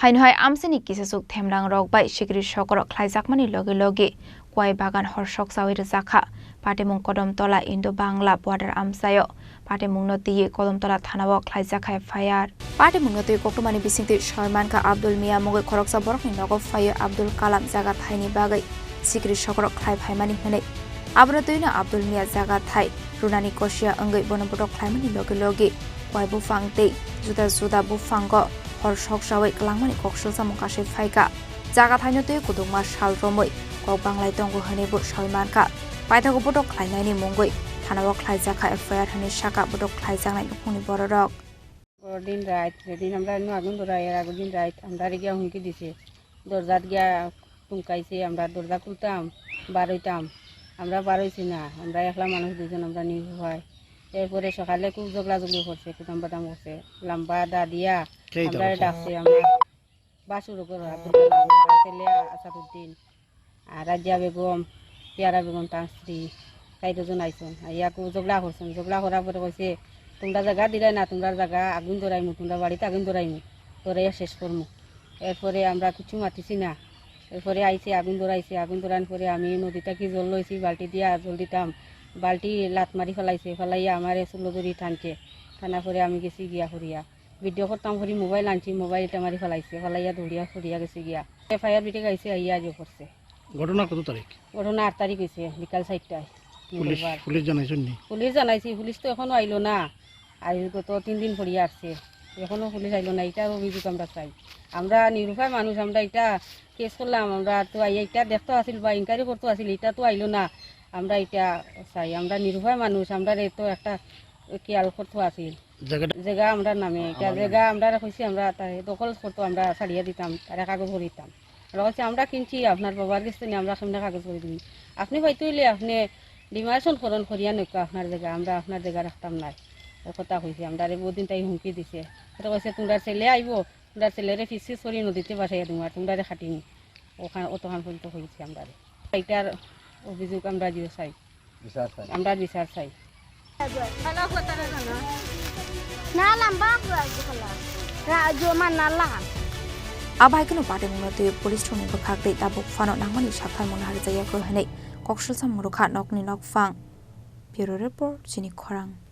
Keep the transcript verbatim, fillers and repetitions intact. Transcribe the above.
Haino hai amchaini kisachuk themrang rok bai sikri sokorok khlaijakmani loge loge kwai bagan hor sokchawi rwjakha. Patimung Kodom Tola Indo Bangla border amchaio patimungno twiwi Kodom Tola thanao khlaijak F I R. Patimungno twiwi koktwmani bisingtwi soi mankha Abdul Mia mungwi khoroksa borokni nogo phaiwi Abdul Kalam jaga thaini bagwi sikri sokorok khlai phaimani hwnwi. Abono twino Abdul Mia jaga thai runani kosia wngwi bono botok khlaimani loge loge kwai buphang tei juda juda buphango hor sokchawi kwlangmani kok swlsamung kasui phaikha. Jaga thaino twiwi kwdwkma sal romwi kok banglai tongo hwnwi bo soi mankha. Paithago botok khlainaini mungwi thanao khlaijakha F I R hwnwi sakha botok khlaijaknai nukhungni bororok. পরদিন রাত, যেদিন আমরা এনে আগুন ধরাই, এর আগের দিন রাত আমরা রেগে হুমকি দিছে, দরজাত গিয়া টুমকাইছে, আমরা দরজা খুলতাম, বার হইতাম, আমরা বার হইছি না, আমরা একলা মানুষ দুজন, আমরা নিরুপায়। এরপরে সকালে খুব ঝগড়াঝগড়ি করছে, কুদাম বাদাম করছে, লম্বা দা দিয়া কে আমরা ডাকছে? ডাকছে, আমরা বাসুর ঘর আব্দুল কালাম, তার ছেলে আসাদুদ্দিন, আর রাজিয়া বেগম, পেয়ারা বেগম, তার স্ত্রী, চাইরো জন আইছন। আইয়া খুব ঝগড়া করছন। ঝগড়া করার পরে কইছে, "তোমরা জায়গা দিলে না, তোমরা জায়গা আগুন ধরাইমু, তোমরা বাড়িতে আগুন ধরাইমু, ধরাইয়া শেষ করমু।" এরপরে আমরা কিছু মাতিছি না। এরপরে আইছে, আগুন ধরাইছে। আগুন ধরানোর পরে আমি নদীত কি জল লইছি, বালতি দিয়া জল দিতাম। বালতি লাত মারি ফেলাইছে, ফেলাইয়া আমারে চুলো ধরি টানছে। টানার পরে আমি গেছি গিয়া হরিয়া। ভিডিও করতাম করি মোবাইল আনছি, মোবাইলটা মারি ফেলাইছে, ফেলাইয়া দৌড়িয়া সরিয়া গেছে গিয়া। এফআইআর বিটে গাইছে, আইয়া আজও করছে। ঘটনা কত তারিখ? ঘটনা আট তারিখ হয়েছে, বিকাল চারটায়, পুলিশ, মঙ্গলবার। পুলিশ জানাইছেন নি? পুলিশ জানাইছি, পুলিশ তো এখনো আইলো না। আজ গত তিন দিন পড়িয়া আসছে, এখনো পুলিশ আইলো না। এটার অভিযোগ আমরা চাই। আমরা নিরুপায় মানুষ, আমরা এটা কেস করলাম, আমরা তো আইয়া এটা দেখতে আসিল বা ইনকোয়ারি করতে আসিল, এটা তো আইলো না। আমরা এটা চাই, আমরা নিরুপায় মানুষ, আমরা তো একটা খেয়াল করতে আসিল। জায়গাটা জায়গা আমরা নামে, এটা আমার জায়গা নামে। আমরা কইছি, আমরা তাই দখল করতো, আমরা ছাড়িয়ে দিতাম, তারা কাগজ করে দিতাম। আমরা কইছি, "আমরা কিনছি আপনার বাবার কাছ থেকে, আমরা সামনে কাগজ করে দিন। আপনি হয়তো হইলে আপনি ডিমার্কেশন করুন, করিয়া নৌকা আপনার জায়গা, আমরা আপনার জায়গা রাখতাম না।" এই কথা কইছি, আমরা রে বহুদিন তাই হুমকি দিছে। এটা কইছে, "তোমরা ছেলে আইবো, তোমরা ছেলেরে ফিস ফিস করি নদীতে ভাসাইয়া দিমু, আর তোমরা রে খাটিনি।" ওখানে অতখান পর্যন্ত হয়েছে আমরা রে। এটার অভিযোগ আমরা জিও চাই। বিচার চাই। আমরা বিচার চাই। Na lamba gua jikala. Ra jo man na lahan. Abai kunu patimungno twi police rokni bwkhak tei tabuk phano nangmani sathar mungna harjak yakho hwnwi koksilsa murukha nokni nokphang. Bureau report, chini khorang.